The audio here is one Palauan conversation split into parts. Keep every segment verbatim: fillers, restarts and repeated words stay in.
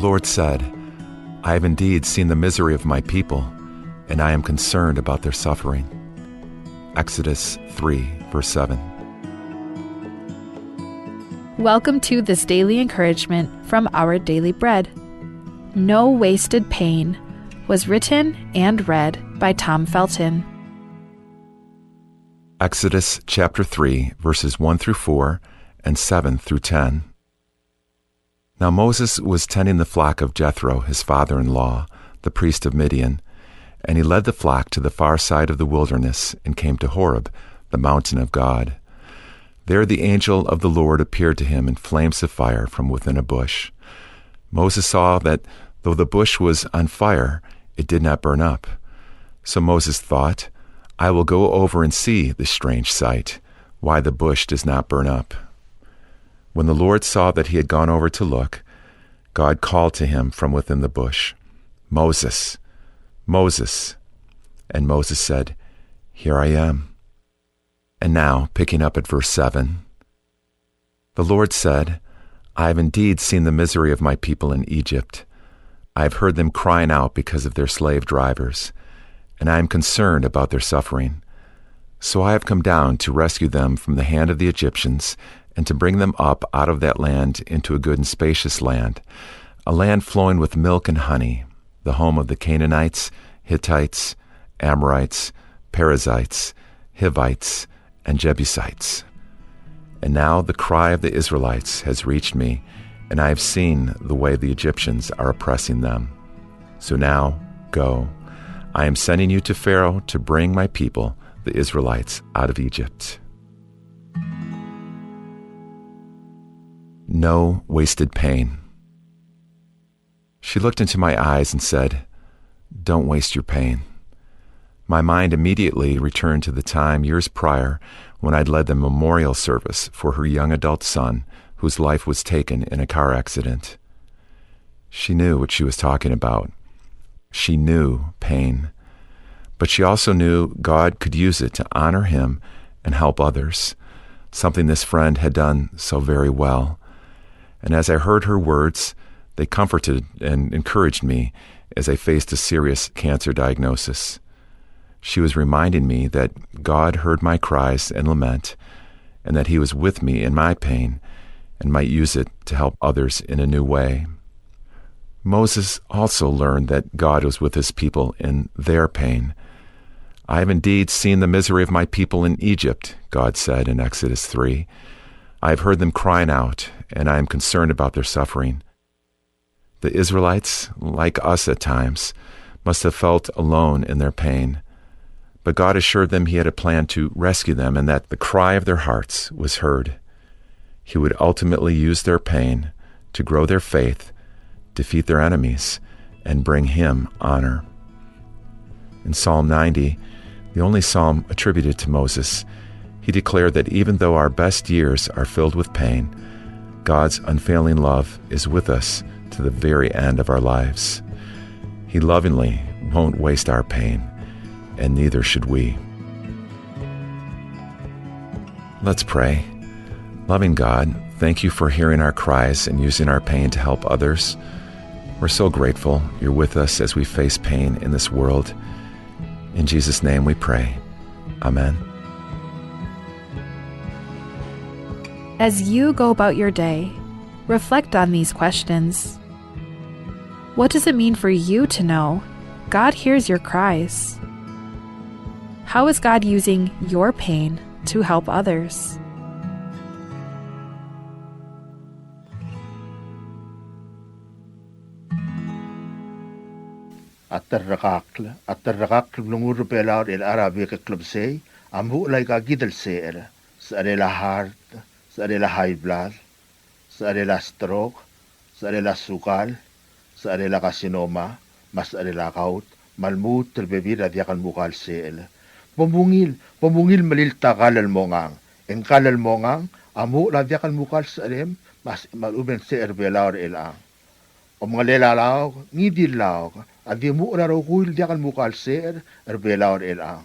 Lord said, "I have indeed seen the misery of my people, and I am concerned about their suffering." Exodus three, verse seven. Welcome to this daily encouragement from Our Daily Bread. No Wasted Pain was written and read by Tom Felton. Exodus chapter three, verses one through four and seven through ten. Now Moses was tending the flock of Jethro, his father-in-law, the priest of Midian, and he led the flock to the far side of the wilderness and came to Horeb, the mountain of God. There the angel of the Lord appeared to him in flames of fire from within a bush. Moses saw that though the bush was on fire, it did not burn up. So Moses thought, "I will go over and see this strange sight, why the bush does not burn up." When the Lord saw that he had gone over to look, God called to him from within the bush, "Moses, Moses." And Moses said, "Here I am." And now, picking up at verse seven, the Lord said, "I have indeed seen the misery of my people in Egypt. I have heard them crying out because of their slave drivers, and I am concerned about their suffering. So I have come down to rescue them from the hand of the Egyptians and to bring them up out of that land into a good and spacious land, a land flowing with milk and honey, the home of the Canaanites, Hittites, Amorites, Perizzites, Hivites, and Jebusites. And now the cry of the Israelites has reached me, and I have seen the way the Egyptians are oppressing them. So now, go. I am sending you to Pharaoh to bring my people, the Israelites, out of Egypt." No wasted pain. She looked into my eyes and said, "Don't waste your pain." My mind immediately returned to the time years prior when I'd led the memorial service for her young adult son whose life was taken in a car accident. She knew what she was talking about. She knew pain. But she also knew God could use it to honor him and help others, something this friend had done so very well. And as I heard her words, they comforted and encouraged me as I faced a serious cancer diagnosis. She was reminding me that God heard my cries and lament, and that he was with me in my pain and might use it to help others in a new way. Moses also learned that God was with his people in their pain. "I have indeed seen the misery of my people in Egypt," God said in Exodus three. "I have heard them crying out, and I am concerned about their suffering." The Israelites, like us at times, must have felt alone in their pain. But God assured them he had a plan to rescue them and that the cry of their hearts was heard. He would ultimately use their pain to grow their faith, defeat their enemies, and bring him honor. In Psalm ninety, the only psalm attributed to Moses, he declared that even though our best years are filled with pain, God's unfailing love is with us to the very end of our lives. He lovingly won't waste our pain, and neither should we. Let's pray. Loving God, thank you for hearing our cries and using our pain to help others. We're so grateful you're with us as we face pain in this world. In Jesus' name we pray. Amen. As you go about your day, reflect on these questions. What does it mean for you to know God hears your cries? How is God using your pain to help others? A terrekakl, a terrekakl el blengur er Belau er chelecha er a bek el klebesei a uchul aika kid el secher, secherel a heart, secherel a high blood, secherel a stroke, secherel a sukal, secherel a carcinoma, me a secherel a gout, me a lmuut el bebil er a diak el mukal secher. Bo mungil, bo mungil melilt a kall el mongang. E ng kall el mongang a uchul a diak el mukal secherem, me a, me a lechub e ng secher er Belau er chelechang. Omengelel a laok, ngii di el laok, a di mo er a rokui el diak el mukal secher er Belau er chelechang.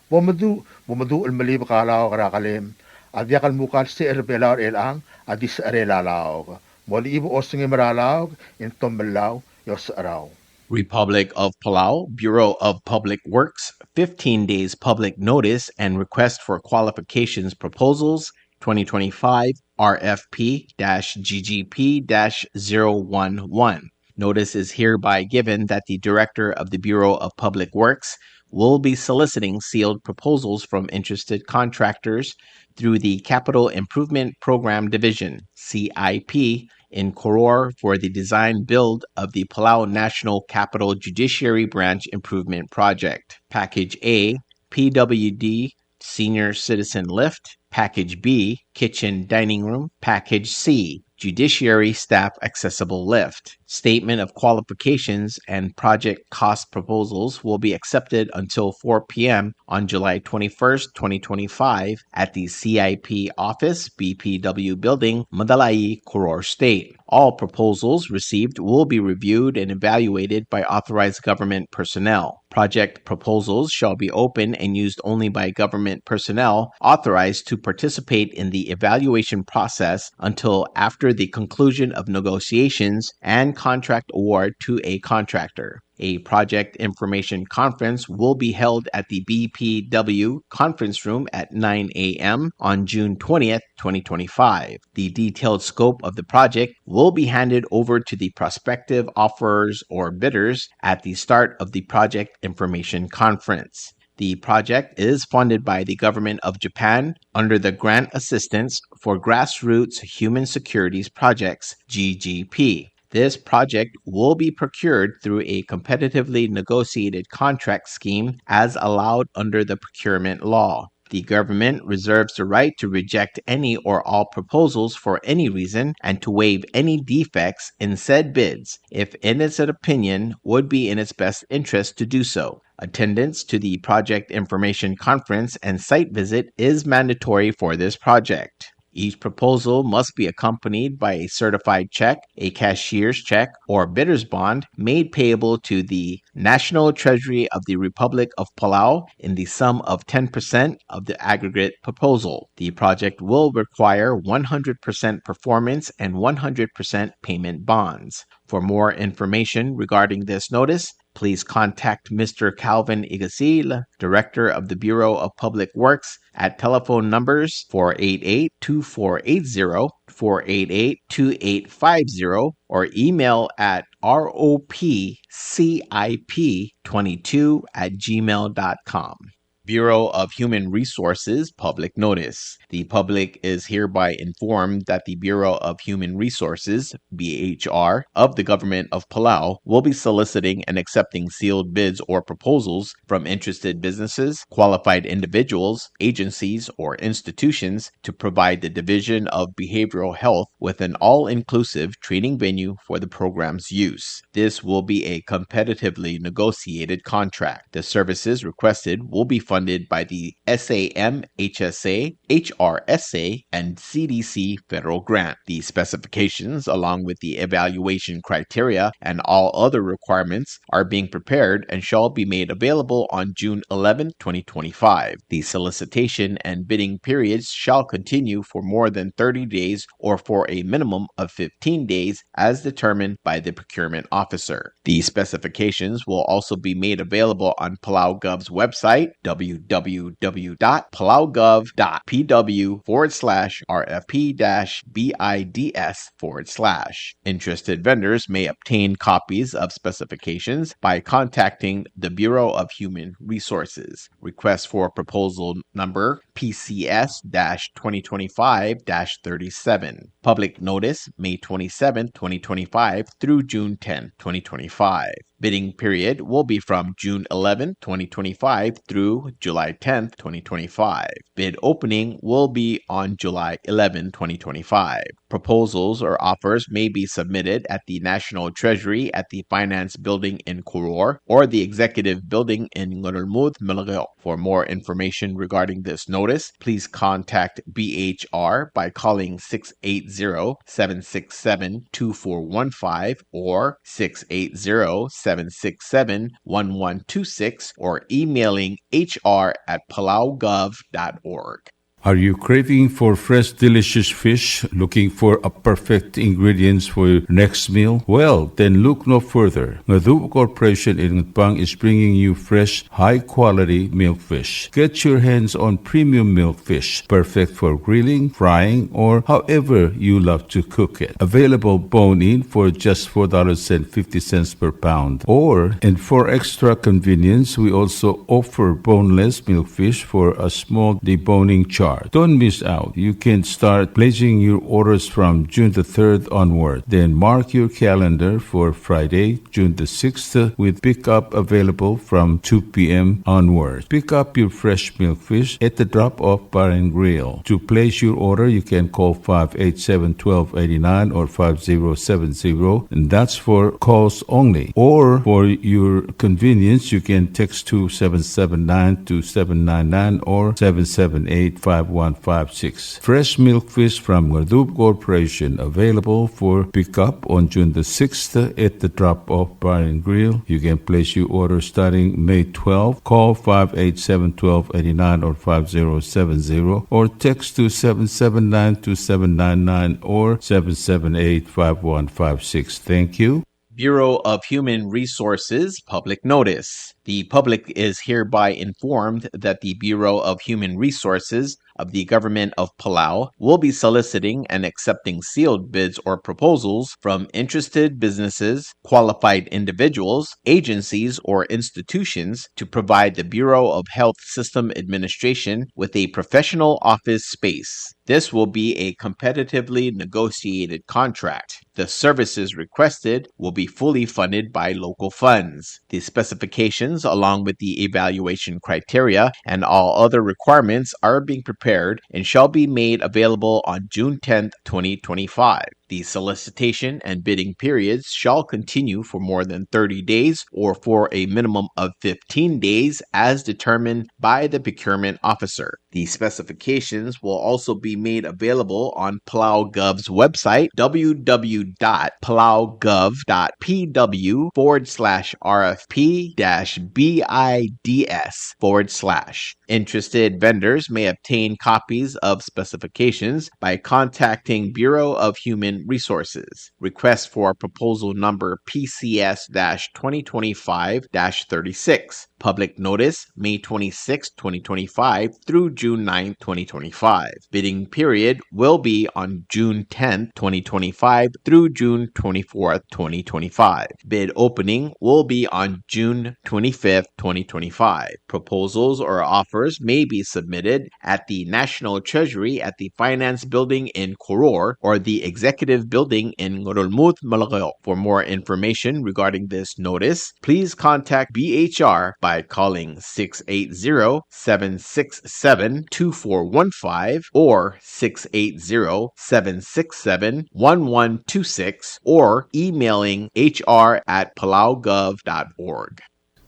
Bo meduch, bo meduch el melibek a laok er a kelem, a diak el mukal secher er Belau er chelechang, a di secherel a laok. Mo libo osengem er a laug, e ng tomellau e osecherau. Republic of Palau, Bureau of Public Works, fifteen days public notice and request for qualifications proposals, twenty twenty-five R F P dash G G P dash zero one one. Notice is hereby given that the Director of the Bureau of Public Works will be soliciting sealed proposals from interested contractors through the Capital Improvement Program Division, C I P, in Koror for the design build of the Palau National Capital Judiciary Branch Improvement Project. Package A, P W D Senior Citizen Lift. Package B, Kitchen Dining Room. Package C, Judiciary Staff Accessible Lift. Statement of qualifications and project cost proposals will be accepted until four p.m. on July twenty-first, twenty twenty-five, at the C I P office, B P W Building, Medalaii, Koror State. All proposals received will be reviewed and evaluated by authorized government personnel. Project proposals shall be open and used only by government personnel authorized to participate in the evaluation process until after the conclusion of negotiations and contract award to a contractor. A project information conference will be held at the B P W conference room at nine a.m. on June twentieth, twenty twenty-five. The detailed scope of the project will be handed over to the prospective offerors or bidders at the start of the project information conference. The project is funded by the Government of Japan under the Grant Assistance for Grassroots Human Securities Projects, G G P. This project will be procured through a competitively negotiated contract scheme as allowed under the procurement law. The government reserves the right to reject any or all proposals for any reason and to waive any defects in said bids if in its opinion would be in its best interest to do so. Attendance to the project information conference and site visit is mandatory for this project. Each proposal must be accompanied by a certified check, a cashier's check, or bidder's bond made payable to the National Treasury of the Republic of Palau in the sum of ten percent of the aggregate proposal. The project will require one hundred percent performance and one hundred percent payment bonds. For more information regarding this notice, please contact Mister Calvin Igasil, Director of the Bureau of Public Works, at telephone numbers four eight eight, two four eight zero, four eight eight, two eight five zero, or email at R O P C I P twenty-two at gmail dot com. Bureau of Human Resources public notice. The public is hereby informed that the Bureau of Human Resources, B H R, of the Government of Palau will be soliciting and accepting sealed bids or proposals from interested businesses, qualified individuals, agencies, or institutions to provide the Division of Behavioral Health with an all-inclusive training venue for the program's use. This will be a competitively negotiated contract. The services requested will be funded by the S A M H S A, H R S A, and C D C federal grant. The specifications, along with the evaluation criteria and all other requirements, are being prepared and shall be made available on June eleventh, twenty twenty-five. The solicitation and bidding periods shall continue for more than thirty days or for a minimum of fifteen days as determined by the procurement officer. The specifications will also be made available on PalauGov's website, W W W dot palaugov dot P W forward slash R F P dash B I D S forward slash. Interested vendors may obtain copies of specifications by contacting the Bureau of Human Resources. Request for proposal number P C S dash twenty twenty-five dash thirty-seven. Public notice, May twenty-seventh, twenty twenty-five through June tenth, twenty twenty-five. Bidding period will be from June eleventh, twenty twenty-five through July tenth, twenty twenty-five. Bid opening will be on July eleventh, twenty twenty-five. Proposals or offers may be submitted at the National Treasury at the Finance Building in Koror or the Executive Building in Ngerulmud, Melekeok. For more information regarding this notice, please contact B H R by calling six eight zero, seven six seven, two four one five or six eight zero, seven six seven, one one two six or emailing H R at palaugov dot org. Are you craving for fresh, delicious fish? Looking for a perfect ingredients for your next meal? Well, then look no further. Ngerdubech Corporation in Ngatpang is bringing you fresh, high-quality milkfish. Get your hands on premium milkfish, perfect for grilling, frying, or however you love to cook it. Available bone-in for just four dollars and fifty cents per pound. Or, and for extra convenience, we also offer boneless milkfish for a small deboning charge. Don't miss out. You can start placing your orders from June the third onward. Then mark your calendar for Friday, June the sixth, with pickup available from two p.m. onward. Pick up your fresh milkfish at the Drop Off Bar and Grill. To place your order, you can call five eight seven, twelve eighty-nine or five zero seven zero, and that's for calls only. Or, for your convenience, you can text to seven seven nine, two seven nine nine or seven seven eight, five one five six. Fresh milkfish from Ngerdubech Corporation, available for pickup on June the sixth at the Drop Off Bar and Grill. You can place your order starting May twelfth. Call five eight seven, twelve eighty-nine or five zero seven zero, or text to seven seven nine, two seven nine nine or seven seven eight, five one five six. Thank you. Bureau of Human Resources public notice. The public is hereby informed that the Bureau of Human Resources of the Government of Palau will be soliciting and accepting sealed bids or proposals from interested businesses, qualified individuals, agencies, or institutions to provide the Bureau of Health System Administration with a professional office space. This will be a competitively negotiated contract. The services requested will be fully funded by local funds. The specifications, along with the evaluation criteria and all other requirements, are being prepared and shall be made available on June tenth, twenty twenty-five. The solicitation and bidding periods shall continue for more than thirty days or for a minimum of fifteen days as determined by the procurement officer. The specifications will also be made available on Palau Gov's website, w w w dot palau gov dot p w forward slash r f p dash b i d s forward slash. Interested vendors may obtain copies of specifications by contacting Bureau of Human Resources. Request for proposal number P C S dash twenty twenty-five dash thirty-six. Public notice, May twenty-sixth, twenty twenty-five through June ninth, twenty twenty-five. Bidding period will be on June tenth, twenty twenty-five through June twenty-fourth, twenty twenty-five. Bid opening will be on June twenty-fifth, twenty twenty-five. Proposals or offers may be submitted at the National Treasury at the Finance Building in Koror or the Executive Building in Ngerulmud, Melekeok. For more information regarding this notice, please contact B H R by calling six eight zero, seven six seven, two four one five or six eight zero, seven six seven, one one two six or emailing H R at palaugov dot org.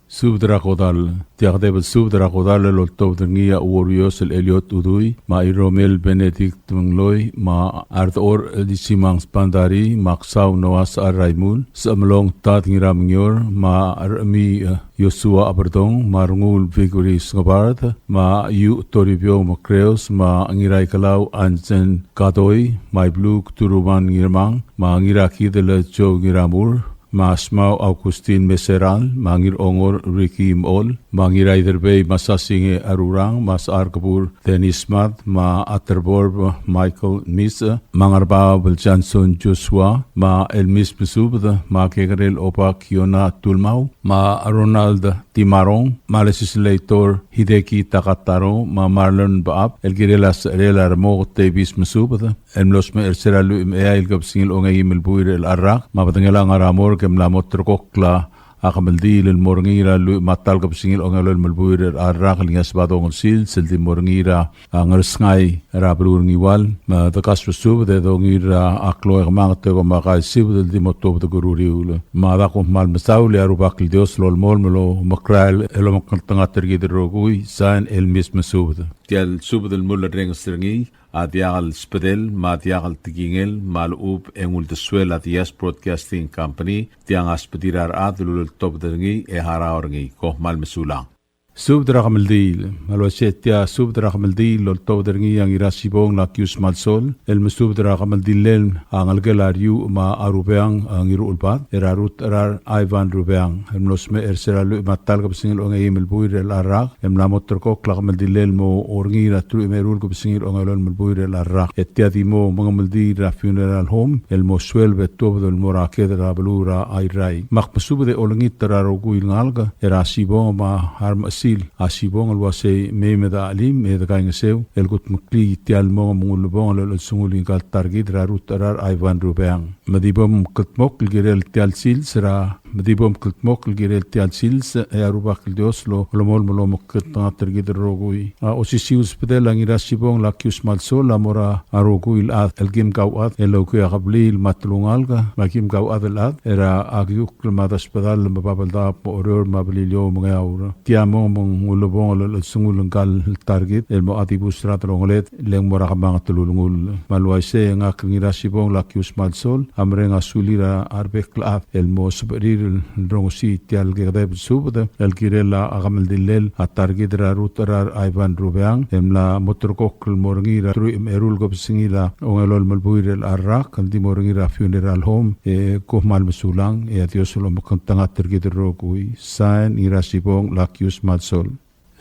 Subed er a kodall. Tia kede el subed er a kodall el oltobed er ngii a Uorios el Eliot Udui, me a Iromel Benedict Mengloi, me a Ardechor el Isimang Spandari, me a Ksau Noas Araimul, Semelong Tad Ngiramengior, me a Remi, eh, Joshua Aberdong, me a Rengul Vickery Sngebard, me a Iu Toribio Mekreos, me a Ngiraikelau Ansen Kadoi, me a Ibluk Turuman Ngirmang, me a Ngirakidel Joe Ngiramur, me a Smau Augustin Meseral, me a Ngirongor Ricky Mol, me a Ngiraiderbei Masasinge Arurang, me a Sechar Kebur Dennis Mad, me a Aterborb Michael Mis, me a Ngarbaub el Johnson Joshua, me a Elmis Mesubed, me a Kekerel Obak Yona Tulmau, me a Ronald Timarong, me a Legislator Hideki Takataro, me a Marlon Baab, el kirel a secherel a Remok Davis Mesubed, el mlo smecher er se er a lluich me a eai el kebesengil a ongeim el buil er a rak, me a bedengel a ngar er a morgue e mla mo terrekokl a kemeldiil el mo er ngii er a lluich me a ta el kebesengil a ongelolem el buil er a rak el ngii a Sebadong el sils el di mo er ngii er a, a, Ngersngai er a beluu er Ngiwal, me de kasbesubed e dongiil er a klou e kemanget e kom kaisibed el di mo tuobed er a uriul. Me a da kom kmal mesaul e a Rubak el Dios a lolemolem el omekrael el omekngeltengat er kid el rokui, sain Elmis Mesubed. Tia el subed el mulerrenges er ngii, a diak el sbedel, me a diak el tekingel, me a lechub e ng uldesuel a Diaz Broadcasting Company, tiang a sbedir a rechad el uleltobed er ngii e harau er ngii. Kom kmal mesulang. Subed er a kemeldiil. Me a le uaisei e tia subed er a kemeldiil el oltobed er ngii a Ngirasibong Lakius Malsol, el mesubed er a kemeldillel a ngelekel a Riu me a Rubeang a Ngiruchelbad, er a Rutecherar Ivan Rubeang, el mlo smecher er se er a lluich me a ta el kebesengil a ongeim el buil er chelecha el rak, e mla mo ulterekokl a kemeldillel el mo er ngii er a teruich me a eru el kebesengil a ongelolem el buil er chelecha el rak. E tia di mo mengemeldiil er a funeral home el mo sueleb e tuobed el mo er a ked er a beluu er a Airai. Me ak mesubed e olengit er a rokui el ngalek er a Sibong me a remechesil a Sibong el uaisei mei me de chelim e de kaingeseu el kudmeklii tia el mong me ng ulebongel el chelsengul ngika el ta er kid er a Rutecherar Ivan Rubeang. Me di bo mkldmokl el kirel tia el sils er a, me di bo mkldmokl el kirel tia el sils, e a Rubak el Dios lo, lolemolem el omekngeltengat er kid el rokui. A osisiu el subedel a Ngirasibong Lakius Malsol a mo er a rokui el chad el kim kauchad el okiu a kebliil me a telungalek, me a kim kauchad el chad er a Kiukl me a Desbedall me a Babeldaob me a Oreor me a Beliliou me a Ngeaur. Tia mong me ng ulebongel el chelsengul ngika el ta er kid el mo dibus er a delongeled, le ng mo er a kemanget el ulengull. Me a le uaisei e ngak el Ngirasibong Lakius Malsol a mereng a sulir a rebek el chad el mo sebechir el rongesii tia el kekedeb el subed el kirel a kemeldillel a ta er kid er a Rutecherar Ivan Rubeang, el mla mo ulterekokl el mo er ngii er a teruich me a eru el kebesengil a ongelolem el buil er chelecha el rak, el di mo er ngii er a funeral home, e kom kmal mesulang, e a Dios a lomekngeltengat er kid el rokui. Sain, Ngirasibong Lakius Malsol.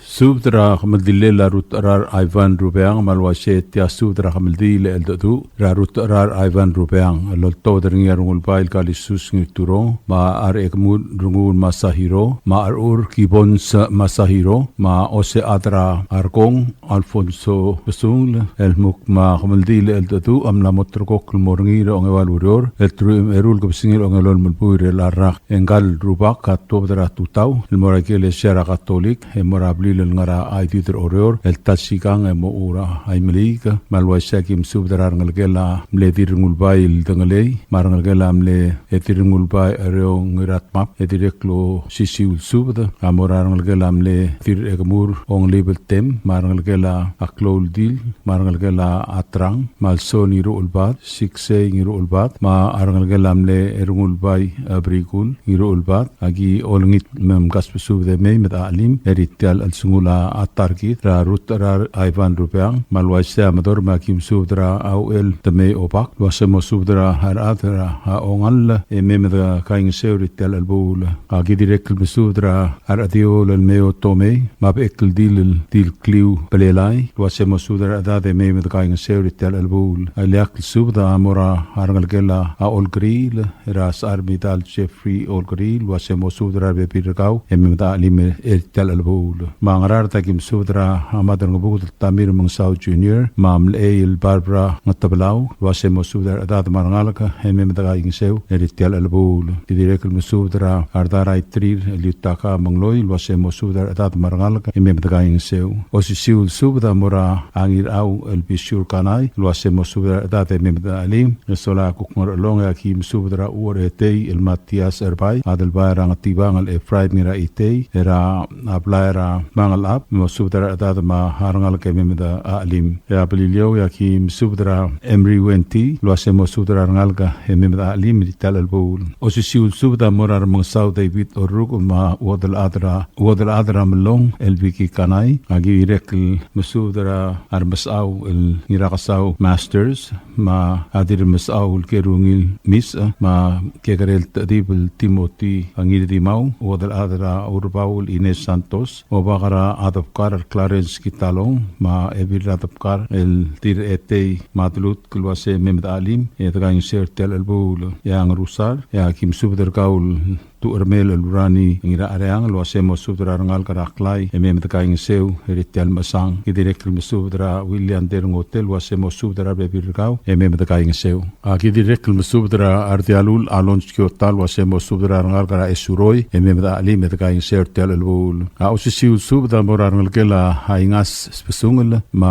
Subed er a kemeldillel a Rutecherar Ivan Rubeang, me a le uaisei e tia subed er a kemeldiil el cheldecheduch er a Rutecherar Ivan Rubeang, el oltobed er ngii a Rengulbai el Kalistus Ngirturong, me a Rechekemur Rengul Masahiro, me a Rechur Gibbons Masahiro, me a Osechad er a Arkong Alfonso Besungel, el kmo a kemeldiil el cheldecheduch a mla mo ulterekokl el mo er ngii er a ongeua el ureor, el teruich me a eru el kebesengil a ongelolem el buil er chelecha el rak. E ngka el rubak a tuobed er a tutau el mo er a ikelesia er a Katolik, e mo er a blil el ngar er a Aidid er Oreor, el ta el sikang e mochu er a Imeliik. Me a le uaisei e aki mesubed er a rengelekel a mle Dirrengulbai el Dengelei, me a rengelekel a mle Dirrengulbai Ereo Ngiratmab, e dirrek el osisiu el subed a mo er a rengelekel a mle Dirrechekemur Ongelibel Tem, me a rengelekel a Kloul Dil, me a rengelekel a Atrang, me a Lsoni Ruchelbad, Siksei Ngiruchelbad, me a rengelekel a mle Rengulbai, e, Brikul Ngiruchelbad, aki olengit me mkasbesubed e mei me de chelim er tia el chelsengul a ta er kid er a Rutecherar Ivan Rubeang. Me a le uaisei a Medorm e aki mesubed er a Auchel Temei Obak, el uase mo subed er a rechad er a Ongall e mei me de kaingeseu er tia el chelebuul. Aki dirrek el mesubed er a Rechediou el Meo Tomei, me a Bechekldil el Dilkliu Belelai, el uase mo subed er a rechedad e mei me de kaingeseu er tia el chelebuul. A ileakl el subed a mo er a rengelekel a Olkeriil, er a Secharmidal Jeffrey Olkeriil, el uase mo subed er a rebebil er kau e mei me de chelim er tia el chelebuul. Me a Ngaraard e aki mesubed er a Madrengebuked el Tamir Mengesau Junior, me a Mlechei el Barbara Ngetebelau, el uase mo subed er a rechedad me a rengalek e mei me de kaingeseu er tia el chelebuul. Ki dirrek el mesubed er a Ardar Aitrir el Yutaka Mengloi, el uase mo subed er a rechedad me a rengalek e mei me de kaingeseu. Osisiu el subed a mo er a Ngirau el Bisiur Kanai, el uase mo subed er a rechedad e mei me de chelim. E sola kuk Ngerchelong e aki mesubed er a Uong er Etei el Matias Erbai, Adelbai er a Ngetibang el Efraim Ngiraitei, er a blai er a Mangelab, mo subed er a rechedad me a rengalek e mei me de chelim. E a Beliliou e aki mesubed er a Emery Wenty, el uase mo subed er a rengalek e mei me de chelim er tia el chelebuul. Osisiu el subed a mo er a Remengesau David Oruk me a Uodelchad er a, Uodelchad er a Melong el Vicky Kanai, aki dirrek el mesubed er a Remesechau el Ngirakesau Masters, me a Dirremesechau el Kerungil Misech, me a Kekerel Techedib el Timothy Ngirdimau, Uodelchad er a Urbau el Ines Santos, Obak er a Adebkar el Clarence Kitalong, me a Ebil er a Adebkar el Dirretei Madlut, el uase mei me de chelim e de kaingeseu er tia el chelebuul. E a Ngerusar e aki mesubed er kau el Tuchermel el Urani Ngirachereang, el uase mo subed er a rengalek er a Klai e mei me de kaingeseu er tia el mechesang. Ki dirrek el mesubed er a William Derngotel, el uase mo subed er a rebebil er kau e mei me de kaingeseu. Aki dirrek el mesubed er a Rdialul Alonz Kiota, el uase mo subed er a rengalek er a Esuroi e mei me de chelim e de kaingeseu er tia el chelebuul. A osisiu el subed a mo er a rengelekel a Ingas Sbesungel, me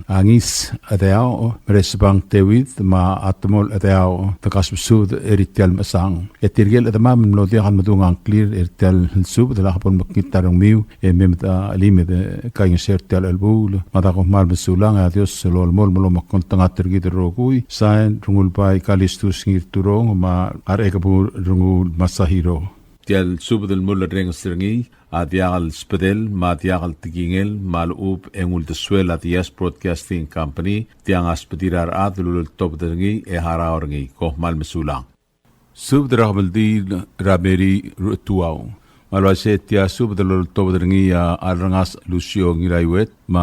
a Ngis Chedeaoch, Meresbang Tewid, me a Temol Chedeaoch, de kasbesubed er tia el mechesang. E tirke el chedemam el mlo diak el medung a ngklir er tia el subed, e lak bo lemekngit a rengmiu e mei me de chelim e de kaingeseu er tia el chelebuul. Me a da kom kmal mesulang, e a Dios a lolemolem el omekngeltengat er kid el rokui. Sain, Rengulbai Kalistus Ngirturong, me a Rechekebur Rengul Masahiro. Tia el subed el mulerrenges er ngii a diak el sbedel me a diak el tekingel me a lechub e ng uldesuel a Diaz Broadcasting Company. Tiang a sbedir a rechad el uleltobed er ngii e harau er ngii. Kom kmal mesulang. Subed er a kemeldiil er a Mary Rechetuau. Me a le uaisei e tia subed el oltobed er ngii a Arrengas Lucio Ngiraiuet me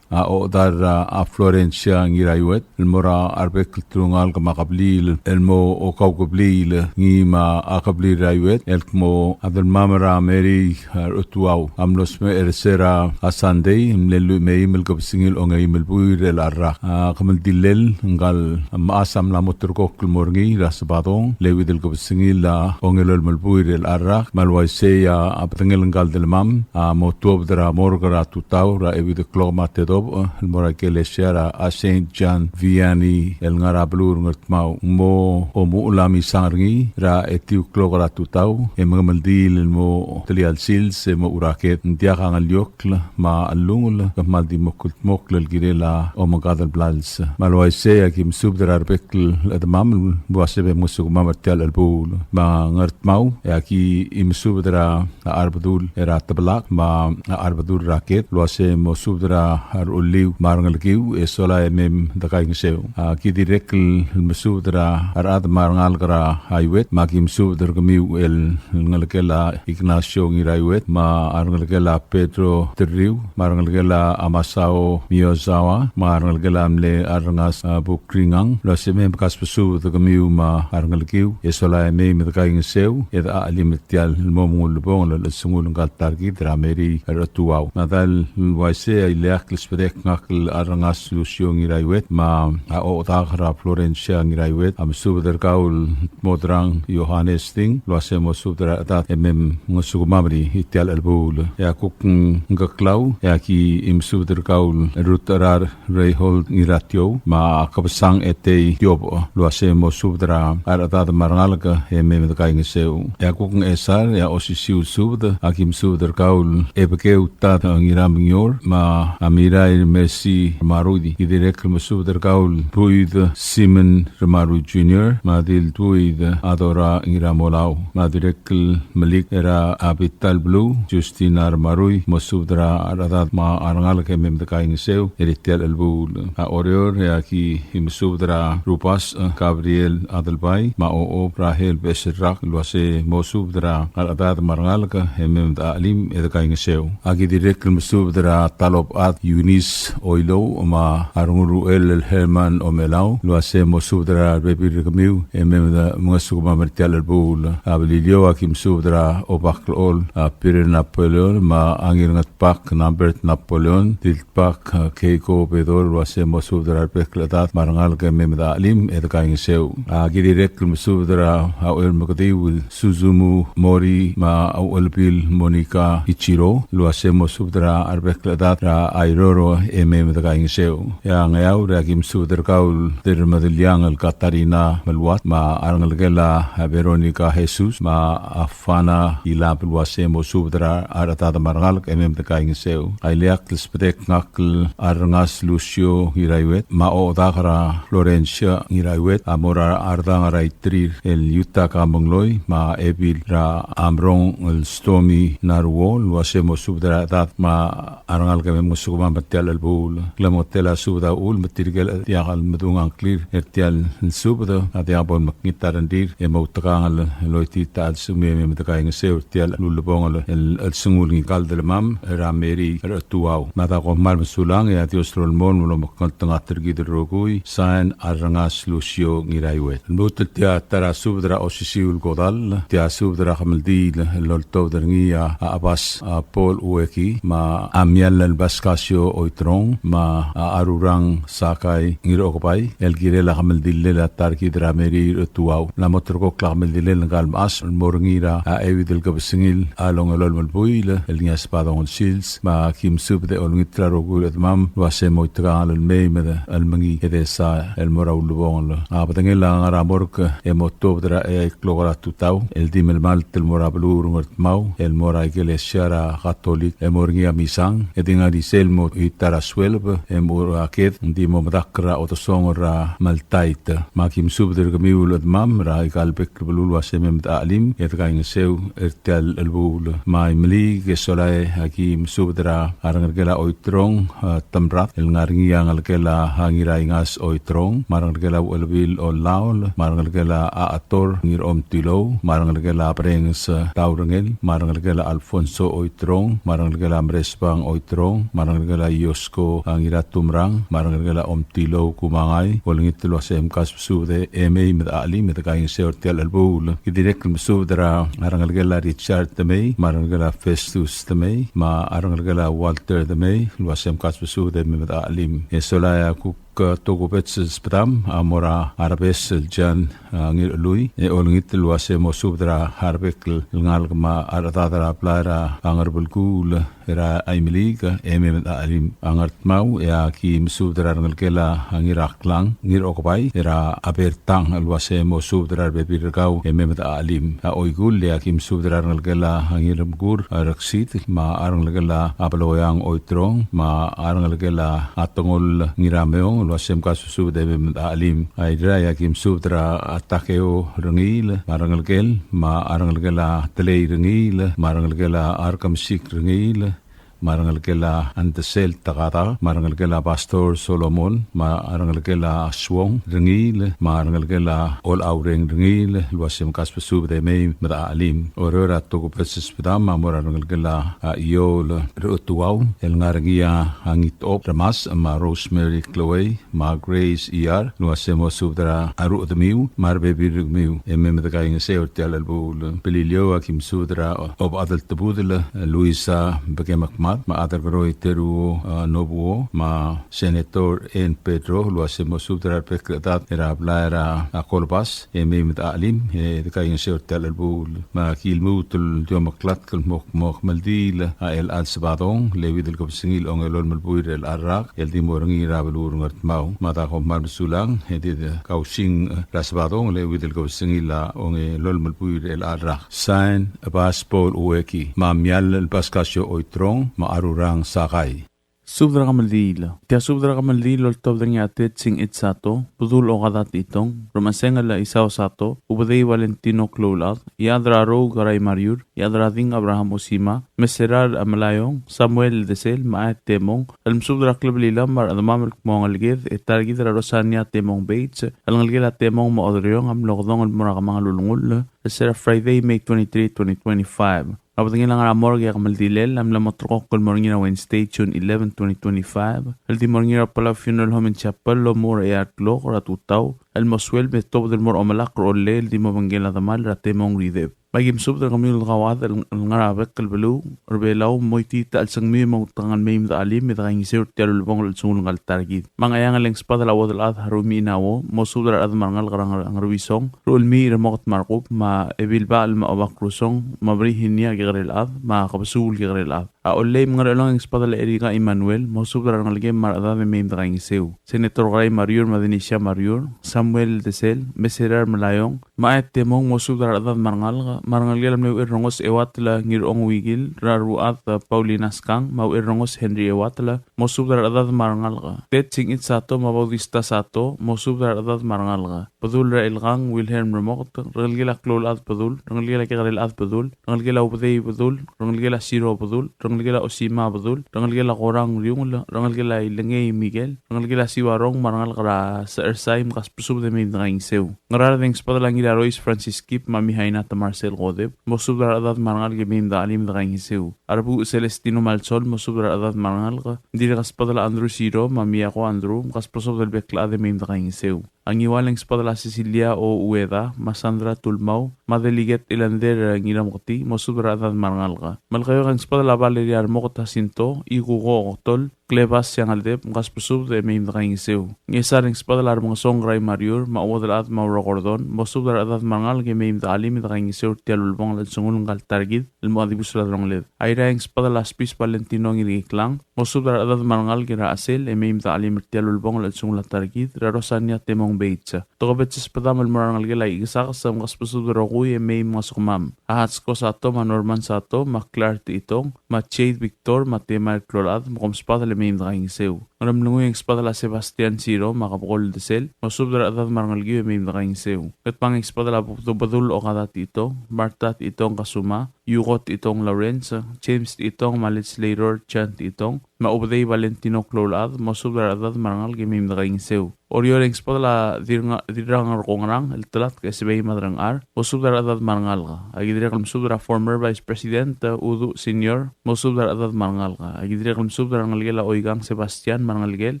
a ochedal er a Florencia Ngiraiuet el mo er a rebek el telungalek me a kebliil el mo okau kebliil ngii me a kebliil er a Iuet el kmo a delmam er a Mary Rechetuau a mlo smecher er se er a Sunday el mle lluich me a eim el kebesengil a ongeim el buil er chelecha el rak. A kemeldillel ngka el mechas a mla mo ulterekokl el mo er ngii er a Sebadong el euid el kebesengil a ongelolem el buil er chelecha el rak. Me a le uaisei a bedengel ngka el delmam a mo tuobed er a morgue er a tutau er a euid el klok me a tedobech el mo er a ikelesia er a Saint John Vianney el ngar er a beluu er a Ngardmau. Ng mo omuchel a misang er ngii er a etiu el klok er a tutau e mengemeldiil el mo telia el sils e mo churaked. Ng diak a ngeliokl me a chelungel, ke kmal di mo kldmokl el kirel a omengkad el blals. Me a le uaisei a ki mesubed er a rebek el chedemam el uase me mngesukemam er tia el chelebuul. Me a Ngardmau e a ki mesubed er a Arbedul er a Tebelak me a Arbedul er a Ked el uase mo subed er a Rulliu me a rengelekiu e sola e mei me dekaingeseu. A ki dirrek el mesubed er a rechad me a rengalek er a Iuet me a ki mesubed er kemiu el ngelekel a Ignacio Ngiraiuet me a rengelekel a Pedro Terriu me a rengelekel a Masao Miyazawa me a rengelekel a mle Arrengas, a, Bukringang el uase mei me kasbesubed er kemiu me a rengelekiu e sola e mei me dekaingeseu e dechelim er tia el mo mengulebongel el chelsengul ngka el ta er kid er a Mary Rechetuau. Me a dal uaisei a ileakl el sbedek ngak el Arrengas Lucio Ngiraiuet me a ochedak er a Florencia Ngiraiuet a mesubed er kau el Modrang Johannes Ting el uase mo subed er a rechedad e mei me mngesukemam er tia el chelebuul. E a kuk Ngkeklau e a ki mesubed er kau el Rutecherar Reinhold Ngiratiou me a Kebesang Etei Tiobech el uase mo subed er a rechedad me a rengalek e mei me dekaingeseu. E a kuk Ngchesar e a osisiu el subed a ki mesubed er kau el Ebekeu Tad Ngiramengior me a Mirair Mercy Marudi. Ki dirrek el mesubed er kau el Buid Simon Remarui Junior me a Diltuid Adora Ngiramolau me a dirrek el Melik er a Abital Blue Justina Remarui, mo subed er a rechedad me a rengalek e mei me dekaingeseu er tia el chelebuul. A Oreor e a ki mesubed er a Rubas, e, Gabriel Adelbai me a Ochob Rahel Beserrak el uase mo subed er a rechedad me a rengalek e mei me dechelim e dekaingeseu. A ki dirrek el mesubed er a Talobechad Eunice Oilouch me a Renguruchel el Herman Omelau el uase mo subed er a rebebil er kemiu e mei me mngesukemam er tia el chelebuul. A Beliliou a ki mesubed er a Obaklechol, a, Peter Napoleon me a Ngirngetbak Nambert Napoleon, Diltbak, a, Keiko Bedor el uase mo subed er a rebek el chedad me a rengalek e mei me dechelim e dekaingeseu. A ki dirrek el mesubed er a Auchermekediu el Suzumu Mori me a Auchelebil Monica Ichiro el uase mo subed er a rebek el chedad er a Airoro e mei me dekaingeseu. E a Ngeaur e a ki mesubed er kau el Dirremedeliang el Katarina Meluat me a rengelekel a Veronica Jesus me a Fana Ilab el uase mo subed er a rechedad me a rengalek e mei me dekaingeseu. A ileakl el sbedek ngak el Arrengas Lucio Ngiraiuet me a ochedak er a Florencia Ngiraiuet a mo er a Ardang er a Itrir el Yutaka Mengloi me a Ebil er a Amrong el Stomi Naruo el uase mo subed er a rechedad me a rengalek e mei me mngesukemam er tia el chelebuul. Klemengetel a subed a uchul me tirke el diak el medung a ngklir er tia el subed a diak bo lemekngit a rengrir e moutekangel el oitii a chelsengmiu e mei me dekaingeseu er tia el ulebongel el chelsengul ngika el delemam er a Mary Rechetuau. Me a da kom kmal mesulang e a Dios a lolemolem el omekngeltengat er kid el rokui. Sain, Arrengas Lucio Ngiraiuet. Lmuut el tia ta er a subed er a osisiu el kodall, tia subed er a kemeldiil el oltobed er ngii a Chebas, a, Paul Ueki me a Mial el Pascasio Oiterong me a Arurang Sakai Ngirokebai el kirel a kemeldillel a ta er kid er a Mary Rechetuau. Mla mo ulterekokl a kemeldillel ngka el mechas el mo er ngii er a euid el kebesengil a ongelolem el buil el ngii a Sebadong el sils. Me a ki mesubed e olengit er a rokui el chedemam el uase mo oitekangel el mei me de el mengiil e desa el mo er a ulebongel. A bedengel a ngar er a morgue e mo tuobed er a eai el klok er a tutau el di melemalt el mo er a beluu er a Ngardmau el mo er a ikelesia er a Katolik e mo er ngii a misang e di ngar er isei el mo ta er a sueleb, e mo er a ked, ng di mo medakl er a otosong er a Maltait. Me aki mesubed er kemiu el chedemam er aika el bek el beluu el uase mei me de chelim, e de kaingeseu er tia el chelebuul. Me a Imeliik e sola e aki mesubed er a rengelekel a Oiterong, a, Temrad, el ngar er ngii a ngelekel a Ngiraingas Oiterong, me a rengelekel a Uchelebil Olaol, me a rengelekel a Ator Ngiromtilou, me a rengelekel a Brenges Taurengel, me a rengelekel a Alfonso Oiterong, me a rengelekel a Mresbang Oiterong, me a rengelekel a Iosko, a, Ngiratumerang, me a rengelekel a Omtilou Kumangai, olengit el uase mkasbesubed e mei me de chelim e de kaingeseu er tia el chelebuul. Ki dirrek el mesubed er a rengelekel a Richard Temei, me a rengelekel a Festus Temei, me a rengelekel a Walter Temei, el uase mkasbesubed e mei me de chelim. E sola e a kuk tokubets el sbedam a mo er a Rebes el John, a, Ngirchelui, e olengit el uase mo subed er a rebek el ngalek me a rechedad er a blai er a Ngerbelkuul er a Imeliik, e mei me de chelim. A Ngardmau, e aki mesubed er a rengelekel a Ngiraklang, Ngirokebai, er a Bertang, el uase mo subed er a rebebil er kau, e mei me de chelim. A Oikull, e aki mesubed er a rengelekel a Ngirmekur, a Reksid, me a rengelekel a Beloyang Oiterong, me a rengelekel a Tengol Ngirameong, el uase mkasbesubed e mei me de chelim. A Irrai, e aki mesubed er a Takeo Rengiil, me a rengelekel, me a rengelekel a Telei Rengiil, me a rengelekel a Arkemesik Rengiil, me a rengelekel a Andesel Takada, me a rengelekel a Pastor Solomon, me a rengelekel a Suong Rengiil, me a rengelekel a Olaureng Rengiil, el uase mkasbesubed e mei me de chelim. Oreor a tokubets el sbedam a mo er a rengelekel a Iol Rechutuau, el ngar er ngii a Ngitop Remas, me a Rosemary Chloe, me a Grace E R, el uase mo subed er a rechedemiu, me a rebebil er kemiu, e mei me de kaingeseu er tia el chelebuul. Beliliou, aki mesubed er a Obechad el Tebudel, Luisa Bekemekmad, me a Adelkeroi Teruo, a, Nobuo, me a Senator Ann Pedro, el uase mo subed er a rebek el chedad er a blai er a Kolbas, e mei me de chelim, e de kaingeseu er tia el chelebuul. Me aki lmuut el di omeklatk el mo, mo kemeldiil a chelecha el Sebadong, el euid el kebesengil a ongelolem el buil er chelecha el rak, el di mo er ngii er a beluu er Ngardmau. Me a da kom kmal mesulang, e di de kausing, e, er a Sebadong, el euid el kebesengil a ongelolem el buil er chelecha el rak. Sign, Bas Paul Ueki, me a Mial el Pascasio Oiterong, me a Rurang Sakai. Subed er a kemeldiil. Tia subed er a kemeldiil el oltobed er ngii a Ted Singich Sato, Bedul Okada Techitong, Remesengel Isao Sato, Ubedei Valentino Kloulechad, Iechad er a Rou Kerai Mariur, Iechad er a Ding Abraham Osima, Meserar Melaiong, Samuel Desel, me a Temong, el mesubed er a klebelilam me a rechedemam el kmo a ngeleked e ta er kid er a Rosania Temong Bates, el ngelekel a Temong me a Oderiong, a mlo kedong el mo er a kemanget el ulengull, el se er a Friday, May twenty-three, twenty twenty-five. A bedengel a ngar er a morgue e a kemeldilel a mla mo terrekokl el mo er ngii er a Wednesday, June eleven, twenty twenty-five, el di mo er ngii er a Palau Funeral Home and Chapel el omuchel er a eai el klok er a tutau el mo suelb e tuobed el mo er a omelakl er a Ollei el di mo obengkel a demal er a Temong Rideb. Me aki mesubed er kemiu el kauchad el ngar er a bek el beluu er a Belau, mo itiit a chelsengmiu e mo outekangel mei me de chelim e de kaingeseu er tia el ulebongel el chelsengul ngka el ta er kid. Me a Ngcheangel e ng sbadel a Uodelchad Harumi Inauo, mo subed er a rechad me a rengalek er a Ngeruisong, Ruchelmiich Remoket me a Rekub, me a Ebilbachel me a Obak Rusong, me a Virginia Kekerelchad, me a Kebesuul Kekerelchad. A Ollei me a Ngerchelong e ng sbadel a Erika Emmanuel, mo subed er a rengelekem me a rechedad e mei me de kaingeseu. Senator Kerai Mariur me a Denisia Mariur, Samuel Desel, Meserar Melaiong, me a Temong, mo subed er a rechedad me a rengalek, me a rengelekel a mle Uchel Rengos Euatel Ngirong Wikil, er a Ruchad Paulina Skang, me a Uchel Rengos Henry Euatel, mo subed er a rechedad me a rengalek. Ted Singich Sato me a Bautista Sato, mo subed er a rechedad me a rengalek. Bedul er a Ilkang Wilhelm Remoket, rengelekel a Kloulechad Bedul, rengelekel a Kekerelchad Bedul, rengelekel a Ubedei Bedul, rengelekel a Siro Bedul, rengelekel a Osima Bedul, rengelekel a Korang Riungel, rengelekel a Ilengei Miguel, rengelekel a Siuarong me a rengalek er a Sechersai, mkasbesubed e mei me de kaingeseu. Ngaraard e ng sbadel a Ngirarois Francis Kip me a Mihaina Temarsel Kodep, mo subed er a rechedad me a rengalek e mei me de chelim e de kaingeseu. A Rebuuch Celestino Malsol, mo subed er a rechedad me a rengalek, ng dirrek el sbadel a Andrew Siro me a Miako Andrew, mkasbesubed el bek el chad e mei me de kaingeseu. A Ngiwal e ng sbadel a Cecilia O. Ueda, me a Sandra Tulmau, me a Delegate Ilander Ngiramketii, mo subed er a rechedad me a rengalek. Melekeok e ng sbadel a Valeria Remoket Jacinto, Ikuko Oktol, Klebas Siangeldeb, mkasbesubed e mei me de kaingeseu. Ngchesar e ng sbadel a Remengesong Kerai Mariur, me a Uodelchad me a Ura Gordon, mo subed er a rechedad me a rengalek e mei me de chelim e de kaingeseu er tia el ulebongel el chelsengul ngka el ta er kid, el mo dibus er a delongeled. Airai e ng sbadel a Spis Valentino Ngirkiklang, mo subed er a rechedad me a rengalek er a Chesel, e mei me de chelim er tia el ulebongel el chelsengul a ta er kid, er a Rosania Temong Beitsa. Tokubets el sbedam el mo er a rengelekel a Ikesakes, mkasbesubed el rokui e mei mngesukemam. A Hatsko Sato, me a Norman Sato, me a Clark Techitong, me a Jade Victor, me a Temael Kloulechad, me kom sbadel e mei me dekaingeseu. Ngeremlengui e ng sbedel a Sebastian Siro me a Kebekol Desel, mosubed er a rechedad me a rengelekiu e mei me dekaingeseu. Ngatpang e ng sbedel a Bedul Okada Tito, Martha Tito Kasuma, Yugo Tito Lawrence, James Tito me a Legislator Chan Tito, me a Ubedei Valentino Kloulechad, mosubed er a rechedad me a rengalek e mei me dekaingeseu. Oreor e ng sbedel a Dirrang-, Dirrang er Kongerang el Telatk Esebei Madrangchar, mosubed er a rechedad me a rengalek. Aki dirrek el mesubed er a former Vice President, uh, Uduch Senior, mosubed er a rechedad me a rengalek. Aki dirrek el mesubed er a rengelekel a Oikang Sebastian me a rengelekel,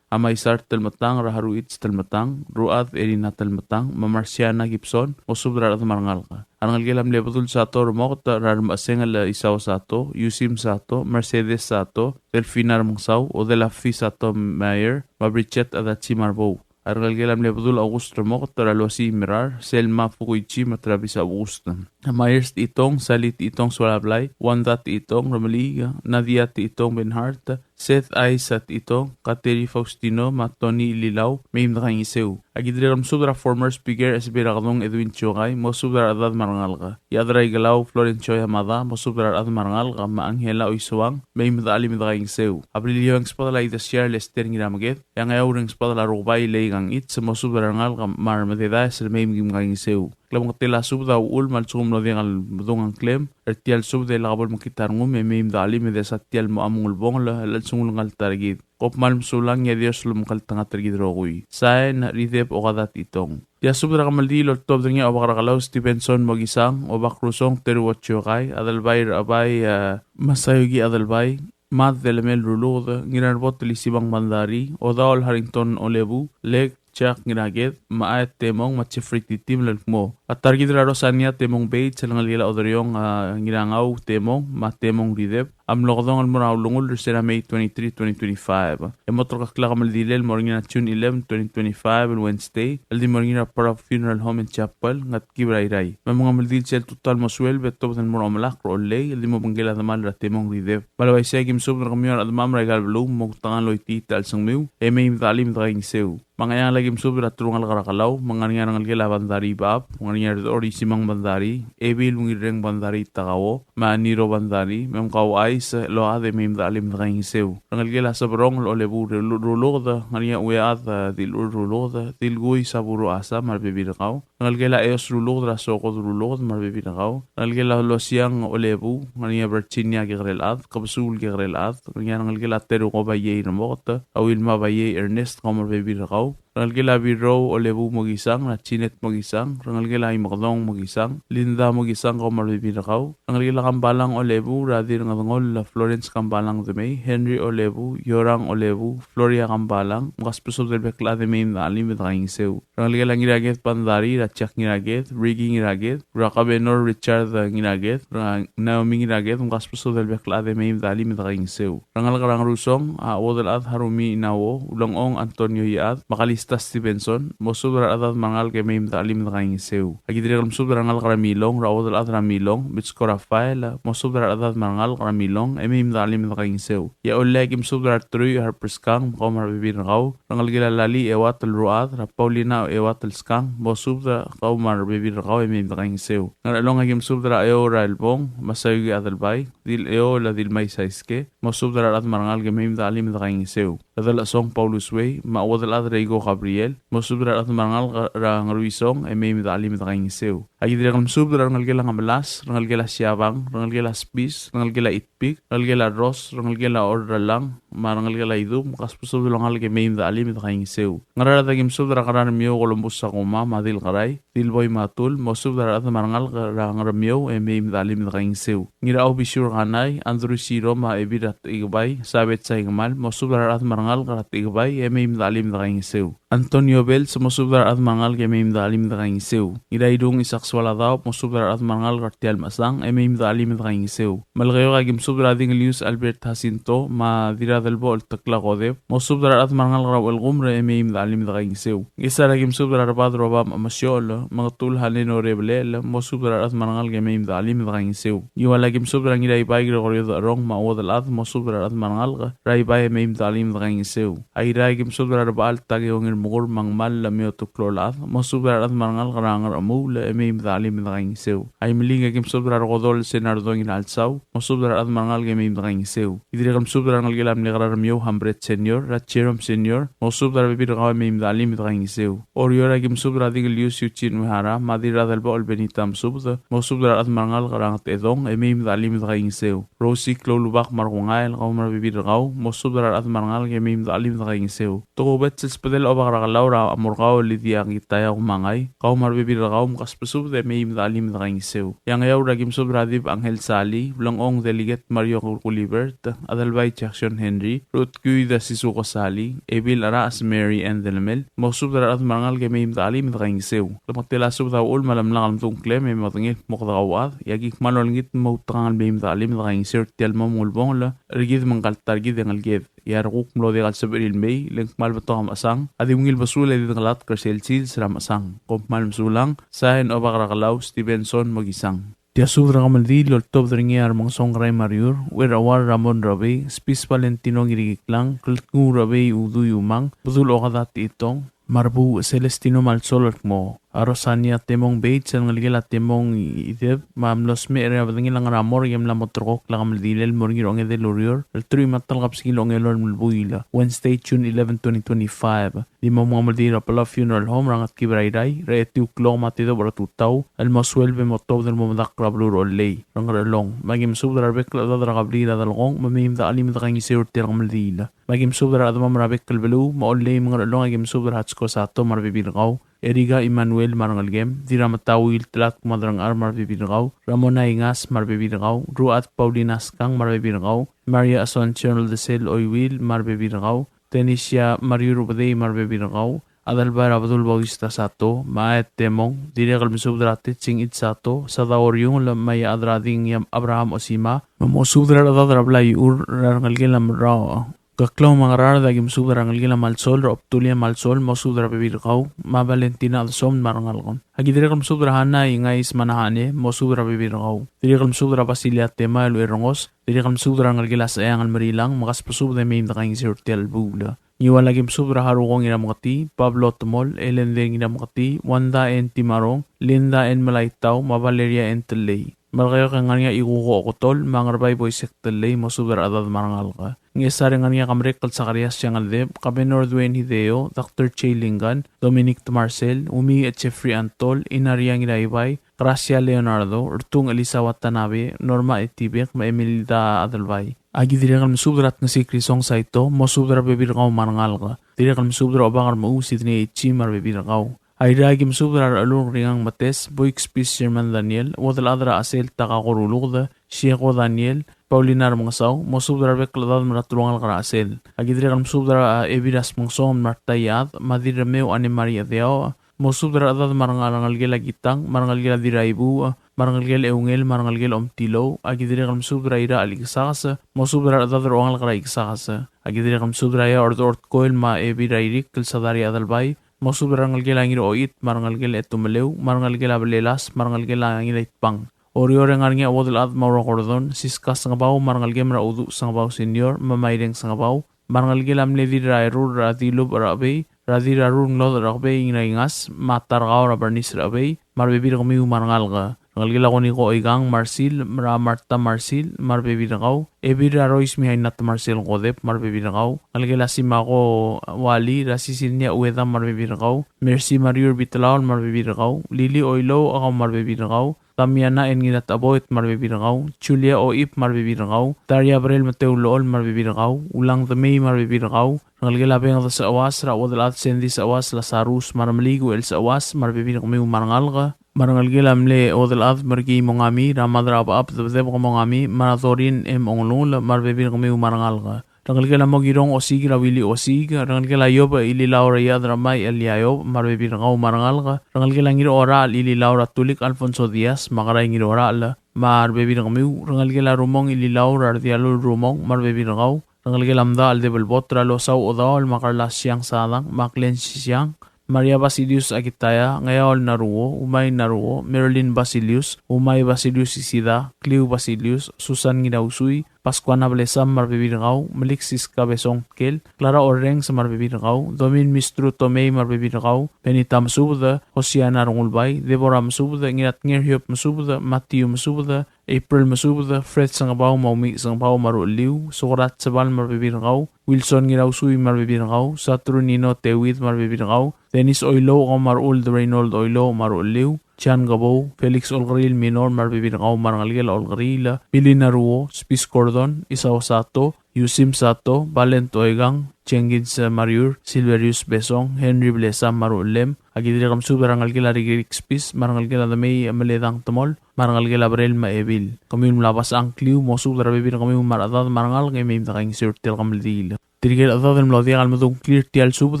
a Maisar Telmetang, er a Haruich Telmetang, Ruad Erina Telmetang, me a Marciana Gibson, mosubed er a rechedad me a rengalek. A rengelekel a mle Bedul Sato Remoket, er a Remesengel Isao Sato, Yusim Sato, Mercedes Sato, Delfina Remengsau, Odela Fi Sato Mayer, me a Bridget Adachi Marbou. A rengelekel a mle Bedul August Remoket, er a Luasi Mirar, Selma Fukuichi, me a Travis August. Myers Titong, Sally Titong Sualablai, Wanda Titong Remeliik, Nadia Titong Benhart, Seth Aisa Titong, Kateri Faustino, me a Tony Lilau, mei me dekaingeseu. Aki dirrek el mesubed er a former speaker Esbei er a Kedung Edwin Chiokai, mosubed er a rechedad me a rengalek. Iechad er a Ikelau Florencio Yamada, mosubed er a rechedad me a rengalek, me a Angela Oisoang, mei me dechelim e dekaingeseu. A Beliliou e ng sbedel a Idesiar Lester Ngirameked, e a Ngeaur e ng sbedel a Rukebai Lei Kangichi, mosubed er a rengalek me a remededaes el mei me kim kaingeseu. Klemengetel a subed a uchul me a lsekum e ng diak el medung a ngklem er tia el subed e lak bo lemekngit a rengum e mei me dechelim e desa tia el mo mengelebongel el chelsengul ngalek er kid. Kom kmal mesulang e a Dios a lomekngeltengat er kid rokui. Sain, Rideb Okada Titong. Tia subed er a kemeldiil el oltobed er ngii a Obak er a Kelau Stevenson Mokisang, Obak Rusong Teruo Chiokai, Adelbai er a Bai, eh, Masayuki Adelbai, Mad Delemel Ruluked, Ngirarbot Lisimang Bandari, Odaol Harrington Olebu, Lek Jack Ngiraked, me a Aet Temong, me a Jeffrey Titim el kmo a ta er kid er a Rosania Temong Bates, el ngelekel a Oderiong, a, Ngirangau Temong, me a Temong Rideb, a mlo kedong el mo er a ulengull er sera May twenty-three, twenty twenty-five. E mo terkakl a kemeldiil el mo er ngii er a June eleven, twenty twenty-five, el Wednesday, el di mo er ngii er a Parau Funeral Home and Chapel, Ngetkib er a Irrai. Me a mengemeldiil sel tutau el mo sueleb e tobed el mo er a omelakl er a Ollei, el di mo obengkel a demal er a Temong Rideb. Me a le uaisei e aki mesubed er kemiu a rechedemam er aika el beluu, mo kutang el oitii a chelsengmiu, e mei me dechelim e dekaingeseu. Me a Ngcheangel e aki mesubed er a telungalek er a Kelau, me ng ngar er ngii a rengelekel a Bandari Bab, me ng ngar er ngii a Redechor Isimang Bandari, Ebil Ungirreng Bandari Takao, me a Niro Bandari, me mkauchais el ochad e mei me dechelim e dekaingeseu. Rengelekel a Seberong el Olebu Rulu-, Ruluked, ng ngar er ngii a Uead, eh, Dilchul Ruluked, Dilkui Saburo Asa, me a rebebil er kau. Rengelekel a Eos Ruluked, er a Sokod Ruluked, me a rebebil er kau. Rengelekel a Losiang Olebu, ng ngar er ngii a Virginia Kekerelchad, Kebesul Kekerelchad, ng ngar er ngii a rengelekel a Teruko Baiei Remoket, a Wilma Baiei Ernest, kau me a rebebil er kau. Rengelekel a Birrou Olebu Mokisang, er a Jeanette Mokisang, rengelekel a Imekedong Mokisang, Linda Mokisang, kau me a rebebil er kau. Rengelekel a Kambalang Olebu, er a Dirngedengoll Florence Kambalang Demei, Henry Olebu, Yorang Olebu, Floria Kambalang, mkasbesubed el bek el chad e mei me dechelim e dekaingeseu. Rengelekel a Ngiraked Bandari, er a Jack Ngiraked, Ricky Ngiraked, er a Kabenor Richard Ngiraked, er a Naomi Ngiraked, mkasbesubed el bek el chad e mei me dechelim e dekaingeseu. Rengalek er a Ngerusong, a Uodelchad Harumi Inauo, Ulengchong Antonio Iechad, me a Kalista Stevenson, mosubed er a rechedad me a rengalek e mei me dechelim e dekaingeseu. Aki dirrek el mesubed er a rengalek er a Milong, er a Uodelchad er a Milong, Mitsko Rafael, mosubed er a rechedad me a rengalek er a Milong, e mei me dechelim e dekaingeseu. E a Ollei e aki mesubed er a Reteruich Harper Skang, me kau me a rebebil er kau, rengelekel a Lali Euatel Ruad, er a Paulina Euatel Skang, mosubed er kau me a rebebil er kau e mei me dekaingeseu. Ngerchelong e aki mesubed er a Eou er a Elbong, Masayuki Adelbai, Dil Eou el Dilmai Saiske, mosubed er a rechad me a rengalek e mei me dechelim e dekaingeseu. Adelchesong Paulus Wei, me a Uodelchad er a Iko Gabriel, mosubed er a rechad me a rengalek er a Ngeruisong e mei me dechelim e dekaingeseu. Aki dirrek el mesubed er a rengelekel a Ngemelas, rengelekel a Siabang, rengelekel a Spis, rengelekel a Itpik, rengelekel a Ros, rengelekel a Orralang, me a rengelekel a Idub, mkasbesubed el ongalek e mei me dechelim e dekaingeseu. Ngaraard e aki mesubed er a Kerai er a Miou Columbus Sakuma, me a Dil Kerai, Dilboi Matul, mosubed er a rechad me a rengalek er a Ngermiou e mei me dechelim e dekaingeseu. Ngirachau Bisiu er a Kanai, Andrew Siro me a Ebil er a Techikebai, Sabeth Saikemal, mosubed er a rechad me a rengalek er a Techikebai e mei me dechelim e dekaingeseu. Antonio Bells, mosubed er a rechad me a rengalek e mei me dechelim e dekaingeseu. Ngirairung Isak Sualadaob, mosubed er a rechad me a rengalek er tia el mechesang e mei me dechelim e dekaingeseu. Melekeok e aki mesubed er a Dingelius Albert Jacinto, me a Dirradelbochel Tekla Kodep, mosubed er a rechad me a rengalek er a Uchelkumer e mei me dechelim e dekaingeseu. Ngchesar e aki mesubed er a Rebad Roba me a Mesiochel, Mengetul Halen Orebelel, mosubed er a rechad me a rengalek e mei me dechelim e dekaingeseu. Ngiwal e aki mesubed er a Ngiraibai Gregorio Decherong me a Uodelchad, mosubed er a rechad me a rengalek er a Ibai e mei me dechelim e dekaingeseu. Airai e aki mesubed er a Rebechall Takeo Ngirme- Mekur me a Ngmal el Miotuklou el chad, mosubed er a rechad me a rengalek er a Ngerchemuul e mei me de chelim e de kaingeseu. Aimeliik, aki mesubed er a Rekodol Senardo Ngiralsau, mosubed er a rechad me a rengalek e mei me de kaingeseu. Ki dirrek el mesubed er a rengelekel a mle Kerarmiou Hambret Senior, er a Jerome Senior, mosubed er a rebebil er kau e mei me de chelim e de kaingeseu. Oreor, aki mesubed er a Dikelius Eugene Uehara, me a Dirradelbechel Benita Mesubed, mosubed er a rechad me a rengalek er a Ngetedong e mei me de chelim e de kaingeseu. Rosie Kloulubak me a Rubak Ngael, kau me a rebebil er kau, mosubed er a rechad me a rengalek e mei me de chelim e de kaingeseu. Tokubets el subedel a Obak er a Kelau er a Morkau Lydia Ngitaia Kumangai, kau me a rebebil er kau, mkasbesubed e mei me de chelim e de kaingeseu. E a Ngeaur, aki mesubed er a Dib Angel Sali, Blengong Delegate Mario Gulibert, Adelbai Jackson Henry, Ruth Kui de Sisuko Sali, Ebil Arachas Mary Ann Delemel, mosubed er a rechad me a rengalek e mei me de chelim e de kaingeseu. Klemengetel a subed a uchul me a lemlak el mdung klem e me kede ngii el kmo kede kauchad, e aki kmal olengit me outekangel el mei me de chelim e de kaingeseu er tia el mo ulebongel er kid me ngka el ta er kid e ngeleked. E a rekuk mlo diak el sebechir el mei, le ng kmal betok a mechesang, a di ungil besul e di dengelatk er sel sils er a mechesang. Kom kmal mesulang, sain Obak er a Kelau Stevenson Mokisang. Tia subed er a kemeldiil el oltobed er ngii a Remengesong Kerai Mariur, Uchercheuar Ramon Rechebei, Spis Valentino Ngirikiklang, Kldnguul Rechebei Udui Umang, Bedul Okada Techitong, me a Rebuuch Celestino Malsol el kmo a Rosania Temong Bates el ngelekel a Temong Ideb me a mlo smecher er a bedengel a ngar er a morgue e mla mo terrekokl a kemeldiil el mo er ngii er a ongedei el ureor el teruich me a ta el kebesengil a ongelolem el buil, Wednesday, June eleven, twenty twenty-five. Di mo mengemeldiil er a Palau Funeral Home er a Ngetkib er a Irrai er a etiu el klok me a tedobech er a tutau el mo sueleb e mo tuobed el mo medakl er a beluu er a Ollei er a Ngerchelong. Me aki mesubed er a rebek el chedad er a kebliil er a Delkong me mei me de chelim e de kaingeseu er tia el kemeldiil. Me aki mesubed er a rechedemam er a bek el beluu me a Ollei me a Ngerchelong. Aki mesubed er a Hatsko Sato me a rebebil er kau, Erika Emmanuel me a rengelekem, Dirrametauil Tlatk me a Derengchar me a rebebil er kau, Ramona Ingas me a rebebil er kau, Ruad Paulina Skang me a rebebil er kau, Maria Asuncion Oldesel Oiwil me a rebebil er kau, Tenisia Mariur Ubedei me a rebebil er kau, Adelbai er a Bedul Bautista Sato, me a Aet Temong, dirrek el mesubed er a Teching Id Sato, Sadao Riungel, me a Adrading Abraham Osima, me mosubed er a rechedad er a blai er a rengelekel a Merrao. Keklau me a Ngaraard, aki mesubed er a rengelekel a Malsol, er a Obtulia Malsol, mosubed er a rebebil er kau, me a Valentina Adsom me a rengalek. Aki dirrek el mesubed er a Hana Ingais me a Nahane, mosubed er a rebebil er kau. Dirrek el mesubed er a Basilia Tema el Uerengos, dirrek el mesubed er a rengelekel a Seang el Merilang, me kasbesubed e mei me de kaingeseu er tia el buil. Ngiwal, aki mesubed er a Haruko Ngiramketii, Pablo Temol, Ellen Deng Ngiramketii, Wanda N. Timarong, Linda N. Melaitau, me a Valeria N. Tellei. Melekeok e ng ngar er ngii a Ikuko Oketol me a Ngerbai Boisek Tellei, mosubed er a rechedad me a rengalek. Ngchesar e ng ngar er ngii a Kemerekl Sakarias Siangeldeb, Kabenor Dwayne Hideo, Doctor Jay Lingan, Dominic Temarsel, Umi Jeffrey Antol, Inaria Ngiraibai, Gracia Leonardo, Rtung Elisa Watanabe, Norma Etibek, me a Emilda Adelbai. Aki dirrek el mesubed er a Tngesik Risong Saito, mosubed er a rebebil er kau me a rengalek. Dirrek el mesubed er a Obak er Mechuu Sidney Ichi me a rebebil er kau. Airai, aki mesubed er a Rechelul Ringang Metes, Boik Spis Sherman Daniel, Uodelchad er a Chesel Takako Ruluked, Sieko Daniel, Paulina Remengesau, mosubed er a rebek el chedad me a telungalek er a Chesel. Aki dirrek el mesubed er a Ebil er a Smengesong me a Marta Iechad, me a Dirremeu Anne Marie Chedeaoch, mosubed er a rechedad me a rengelekel a Kitang, me a rengelekel a Dirraibuuch, me a rengelekel a Eungel, me a rengelekel a Omtilou. Aki dirrek el mesubed er a Irachel Ikesakes, mosubed er a rechedad er a ongalek er a Ikesakes. Aki dirrek el mesubed er a Eaordeor Tkoel me a Ebil er a Irikl el Sadaria Adelbai, mosubed er a rengelekel a Ngirochit, me a rengelekel a Etumeleu, me a rengelekel a Belelas, me a rengelekel a Ngilaitbang. Oreor e ng ngar er ngii a Uodelchad Maura Gordon, Siska Sengebau, me a rengelekem er a Uduch Sengebau Senior, me a Maireng Sengebau, me a rengelekel a mle Dirraerur er a Dilubech er a Chebei, er a Dirrarur Ngelodech er a Chebei Ngiraingas, me a Tarkau er a Bernice er a Chebei, me a rebebil er kemiu me a rengalek. Rengelekel a Koniko Oikang Marsil, me a Marta Marsil, me a rebebil er kau, Ebil er a Rois Mihaina Temarsel Kodep, me a rebebil er kau. Ngelekel a Simako Wali, er a Sisinia Ueda, me a rebebil er kau. Mercy Mariur Bitlaol, me a rebebil er kau. Lili Oilouch, kau me a rebebil er kau. Damiana N. Ngirataboit, me a rebebil er kau. Julia Oip, me a rebebil er kau. Daria Brel Mateu Lool, me a rebebil er kau. Ulang Demei, me a rebebil er kau. Rengelekel a Benged Sechewas, er a Uodelchad Sandy Sechewas, Lazarus, me a Remeliik Uchel Sechewas, me a rebebil er kemiu me a rengalek. Me a rengelekel a mle Uodelchad Merkii Mongami, er a Mad er a Chebechab Debedebek Mongami, me a Dorin M. Ongelungel, me a rebebil er kemiu me a rengalek. Rengelekel a Mokirong Osiik, er a Willy Osiik, rengelekel a Iob Ililau, er a Iechad er a Mai Elia Iob, me a rebebil er kau me a rengalek. Rengelekel a Ngirorachel Ililau, er a Tulik Alfonso Diaz, me a Kerai Ngirorachel, me a rebebil er kemiu. Rengelekel a Rumong Ililau, er a Redialul Rumong, me a rebebil er kau. Rengelekel a Mdachel Debelbot, er a Losau Odaol, me a Karla Siang Sadang, me a Klen Sisiang, Maria Basilius Akitaya, Ngeaol Naruo, Umai Naruo, Marilyn Basilius, Umai Basilius Isida, Kliu Basilius, Susan Ngirausui, Pascuana Blesam me a rebebil er kau, Melik Siska Besong Tkel, Clara Orrenges me a rebebil er kau, Domin Mistru Tomei me a rebebil er kau, Benita Mesubed, Hosiana Rengulbai, Deborah Mesubed, Ngiratnger Hiob Mesubed, Matthew Mesubed, April Mesubed, Fred Sengebau me a Umi Sengebau me a ruchelliu, Sokrat Sebal me a rebebil er kau, Wilson Ngirausui me a rebebil er kau, Saturnino Teuid me a rebebil er kau, Dennis Oilouch me a ruchelliu, Reynold Oilouch me a ruchelliu, Jan Kebou, Felix Olkeriil Minor me a rebebil er kau me a rengelekel a Olkeriil, Billy Naruo, Spis Gordon, Isao Sato, Yusim Sato, Valent Oikang, Jenkins Mariur, Silverius Besong, Henry Blesam me a ruchellem, a ki dirrek el mesubed er a rengelekel a Rikrik Spis me a rengelekel a Demei Meledang Temol, me a rengelekel a Brel me a Ebil. Kemiu el mla obes a ngkliu, mosubed er a rebebil er kemiu me a rechedad me a rengalek e mei me dekaingeseu er tia el kemeldiil. Tirke el chedad el mlo diak el medung a ngklir er tia el subed,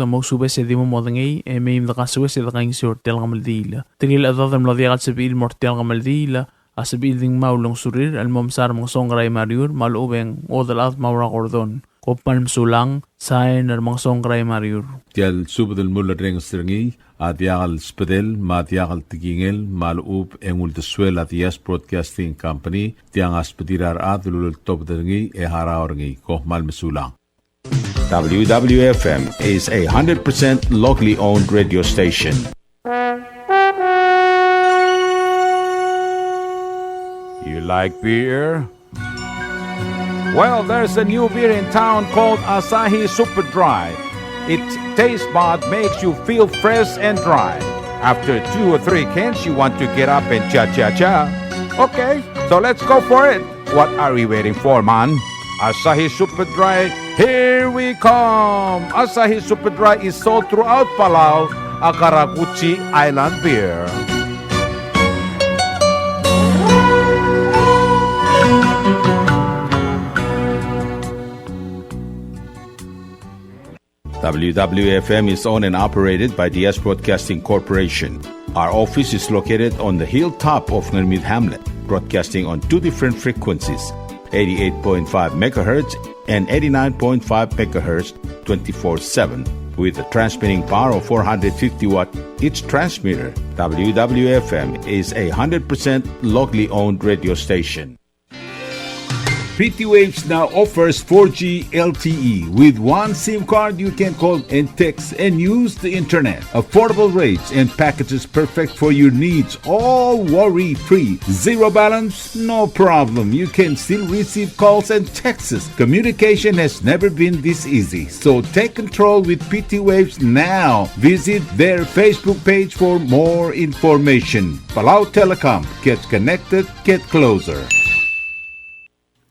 mousubes e di mo modengei, e mei me dekasoes e dekaingeseu er tia el kemeldiil. Tirke el chedad el mlo diak el sebechir el mo er tia el kemeldiil, a sebechir el di ngmai a ulengesurir el mo msa er a Mengesongrai Mariur me a lechub e ng Odelchad Maura Gordon. Kom kmal mesulang, sain er a Mengesongrai Mariur. Tia el subed el mulerrenges er ngii a diak el sbedel me a diak el tekingel me a lechub e ng uldesuel a Diaz Broadcasting Company, tiang a sbedir a rechad el uleltobed er ngii e harau er ngii. Kom kmal mesulang. W W F M is a hundred percent locally owned radio station. You like beer? Well, there's a new beer in town called Asahi Super Dry. Its taste bud makes you feel fresh and dry. After two or three cans, you want to get up and cha-cha-cha. Okay, so let's go for it. What are we waiting for, man? Asahi Super Dry, here we come! Asahi Super Dry is sold throughout Palau, a karakuchi island beer. W W F M is owned and operated by Diaz Broadcasting Corporation. Our office is located on the hilltop of Ngermid Hamlet, broadcasting on two different frequencies, eighty-eight point five megahertz and eighty-nine point five megahertz, twenty-four seven, with a transmitting power of four hundred fifty watt each transmitter. W W F M is a hundred percent locally owned radio station. P T Waves now offers four G L T E. With one SIM card, you can call and text and use the internet. Affordable rates and packages perfect for your needs, all worry-free. Zero balance? No problem. You can still receive calls and texts. Communication has never been this easy. So take control with P T Waves now. Visit their Facebook page for more information. Palau Telecom. Get connected. Get closer.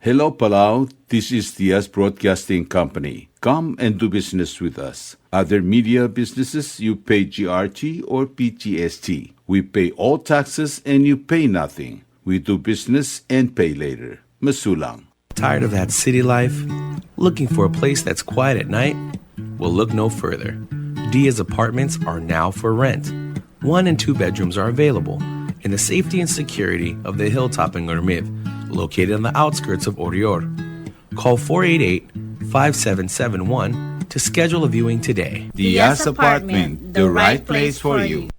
Hello, Palau. This is Diaz Broadcasting Company. Come and do business with us. Other media businesses, you pay G R T or P G S T. We pay all taxes and you pay nothing. We do business and pay later. Mesulang. Tired of that city life? Looking for a place that's quiet at night? Well, look no further. Diaz Apartments are now for rent. One and two bedrooms are available in the safety and security of the hilltop in Ngermid, located on the outskirts of Oreor. Call four eight eight, five seven seven one to schedule a viewing today. Diaz Apartment, the right place for you.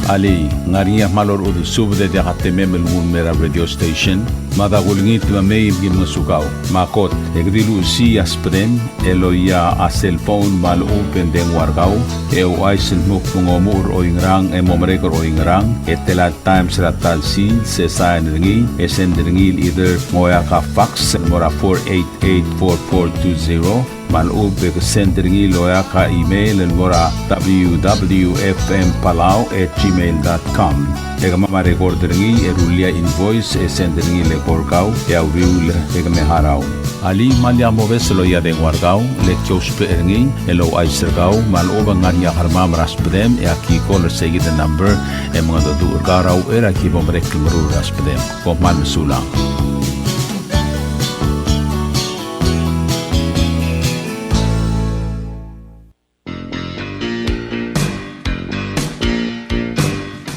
Alii, ng ngar er ngii a kmal orechudel subed e diak a temem el nguu el mei er a radio station? Mada kulengit me mei me ki ngosukau. Me a kot, e ke di luchesii a subedem el loia a cellphone me a lechub e ng dengua er kau, e ouchais el dmu kmo ng omuchel er oingerang e mo merek er oingerang, e tela el times er a ta el sils, e sain er ngii, e send er ngii el either ng oeak a fax el mo er a four eight eight four four two zero, me a lechub e ke send er ngii el oeak a email el mo er a W W F M Palau at gmail dot com. E kemam a record er ngii e rullii a invoice e send er ngii el eko er kau e a uriul e ke me harau. Alii, me lak mobes el loia a dengua er kau, le ki ousbech er ngii el ouchais er kau me a lechub e ng ngar er ngii a kermam er a subedem e aki call er seikid el number e mengedecheduch er kau er a uchei er a ki bo merek el meruul er a subedem. Kom kmal mesulang.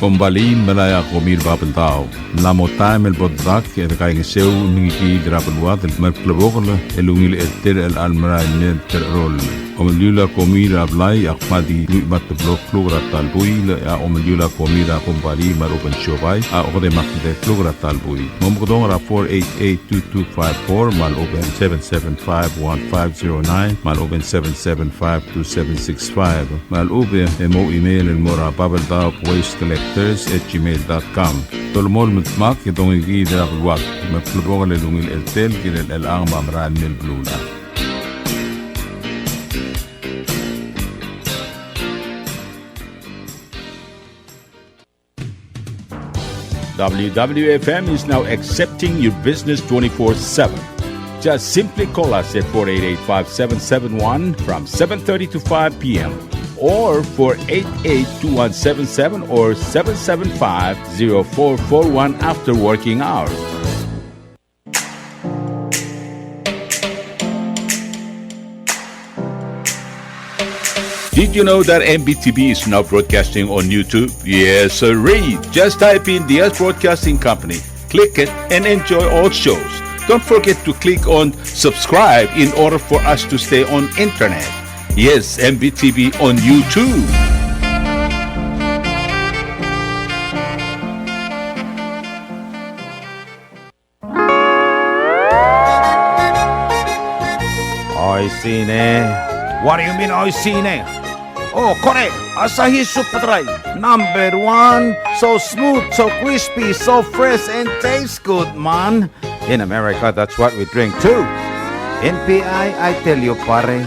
Kombalii, melai a komi er a Babeldaob. Ng mla mo taem el bo dedak e dekaingeseu el mengikiid er a beluad el kmal klebokel el ungil er tir el chelecha el merael el mei el terecheroll. Omeliul a komi er a blai a kmal di luich me a teblo el kluk er a ta el buil, e a omeliul a komi er a kombalii me a lechub e ng siobai a okedei me a kldei el kluk er a ta el buil. Mo mekedong er a four eight eight two two five four me a lechub e ng seven seven five one five zero nine me a lechub e ng seven seven five two seven six five. Me a lechub e mo email el mo er a Babeldaob Waste Collectors at gmail dot com. Dolemolem el dmak e dongikiid er a beluad me a klebokel el ungil cheltel el kirel chelechang me a merael mei el beluulechad. W W F M is now accepting your business twenty-four seven. Just simply call us at four eight eight, five seven seven one from seven thirty to five p m, or four eight eight, two one seven seven or seven seven five, zero four four one after working hours. Did you know that M B T V is now broadcasting on YouTube? Yes, sirree. Just type in Diaz Broadcasting Company, click it, and enjoy all shows. Don't forget to click on subscribe in order for us to stay on internet. Yes, M B T V on YouTube. Oishii ne. What do you mean, oishii ne? Oh, kore, Asahi Super Dry, number one. So smooth, so crispy, so fresh, and tastes good, man. In America, that's what we drink too. In P I, I tell you, pare,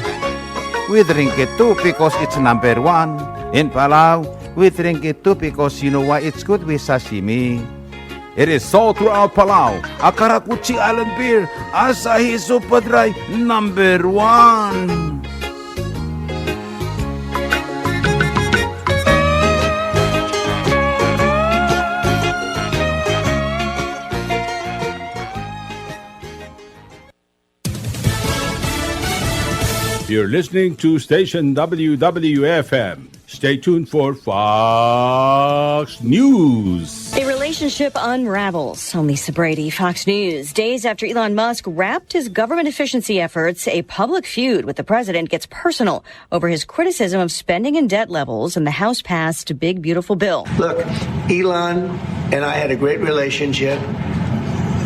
we drink it too because it's number one. In Palau, we drink it too because you know why? It's good with sashimi. It is sold throughout Palau. A karakuchi island beer, Asahi Super Dry, number one. You're listening to station W W F M. Stay tuned for Fox News. A relationship unravels. I'm Lisa Brady, Fox News. Days after Elon Musk wrapped his government efficiency efforts, a public feud with the president gets personal over his criticism of spending and debt levels in the House-passed Big Beautiful Bill. Look, Elon and I had a great relationship.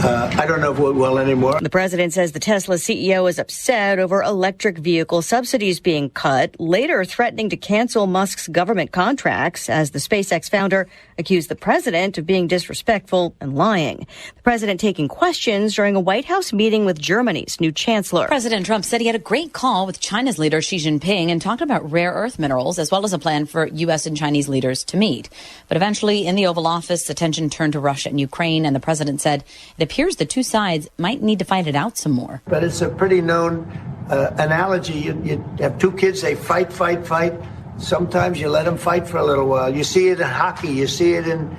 Uh, I don't know if we will anymore. The president says the Tesla C E O is upset over electric vehicle subsidies being cut, later threatening to cancel Musk's government contracts as the SpaceX founder accused the president of being disrespectful and lying. The president taking questions during a White House meeting with Germany's new chancellor. President Trump said he had a great call with China's leader Xi Jinping and talked about rare earth minerals, as well as a plan for U S and Chinese leaders to meet. But eventually, in the Oval Office, attention turned to Russia and Ukraine, and the president said it appears the two sides might need to fight it out some more. But it's a pretty known, uh, analogy. You, you have two kids, they fight, fight, fight. Sometimes you let them fight for a little while. You see it in hockey, you see it in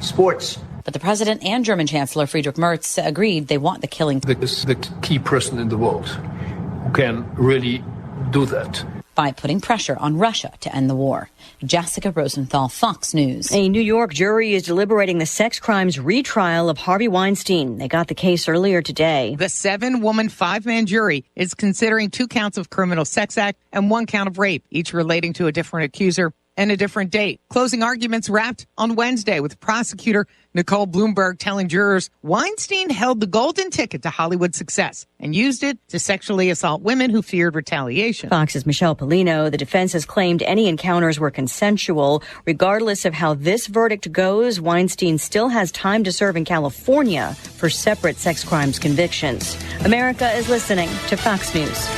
sports. But the president and German Chancellor Friedrich Merz agreed they want the killing. The, the key person in the world who can really do that. By putting pressure on Russia to end the war. Jessica Rosenthal, Fox News. A New York jury is deliberating the sex crimes retrial of Harvey Weinstein. They got the case earlier today. The seven-woman, five-man jury is considering two counts of criminal sex act and one count of rape, each relating to a different accuser and a different date. Closing arguments wrapped on Wednesday, with prosecutor Nicole Bloomberg telling jurors Weinstein held the golden ticket to Hollywood success and used it to sexually assault women who feared retaliation. Fox's Michelle Pollino. The defense has claimed any encounters were consensual. Regardless of how this verdict goes, Weinstein still has time to serve in California for separate sex crimes convictions. America is listening to Fox News.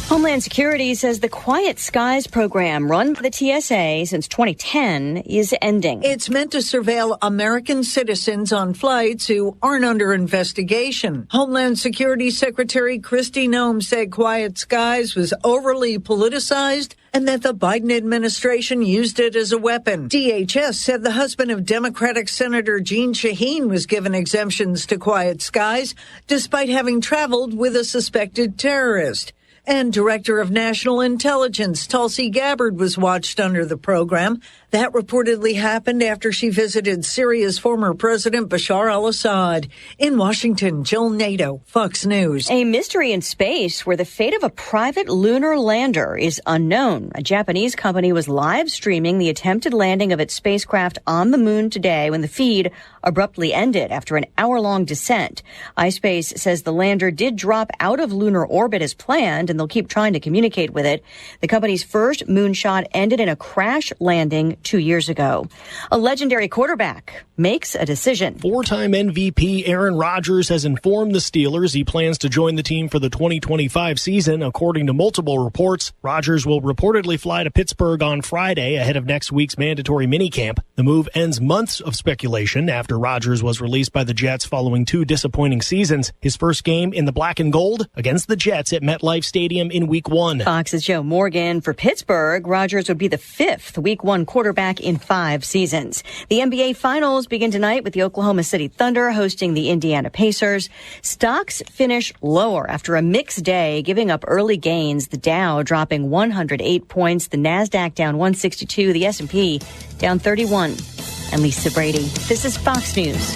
Homeland Security says the Quiet Skies program, run by the T S A since twenty ten, is ending. It's meant to surveil American citizens on flights who aren't under investigation. Homeland Security Secretary Kristi Noem said Quiet Skies was overly politicized and that the Biden administration used it as a weapon. D H S said the husband of Democratic Senator Jeanne Shaheen was given exemptions to Quiet Skies despite having traveled with a suspected terrorist. And Director of National Intelligence Tulsi Gabbard was watched under the program. That reportedly happened after she visited Syria's former President Bashar al Assad. In Washington, Jill Nato, Fox News. A mystery in space where the fate of a private lunar lander is unknown. A Japanese company was live streaming the attempted landing of its spacecraft on the moon today when the feed abruptly ended after an hour long descent. iSpace says the lander did drop out of lunar orbit as planned, and they'll keep trying to communicate with it. The company's first moonshot ended in a crash landing two years ago. A legendary quarterback makes a decision. Four-time M V P Aaron Rodgers has informed the Steelers he plans to join the team for the twenty twenty-five season. According to multiple reports, Rodgers will reportedly fly to Pittsburgh on Friday ahead of next week's mandatory minicamp. The move ends months of speculation after Rodgers was released by the Jets following two disappointing seasons. His first game in the black and gold against the Jets at MetLife Stadium in week one. Fox's Joe Morgan. For Pittsburgh, Rodgers would be the fifth week one quarterback in five seasons. The N B A Finals begin tonight with the Oklahoma City Thunder hosting the Indiana Pacers. Stocks finish lower after a mixed day, giving up early gains. The Dow dropping one hundred eight points, the Nasdaq down one sixty-two, the S and P down thirty-one. I'm Lisa Brady. This is Fox News.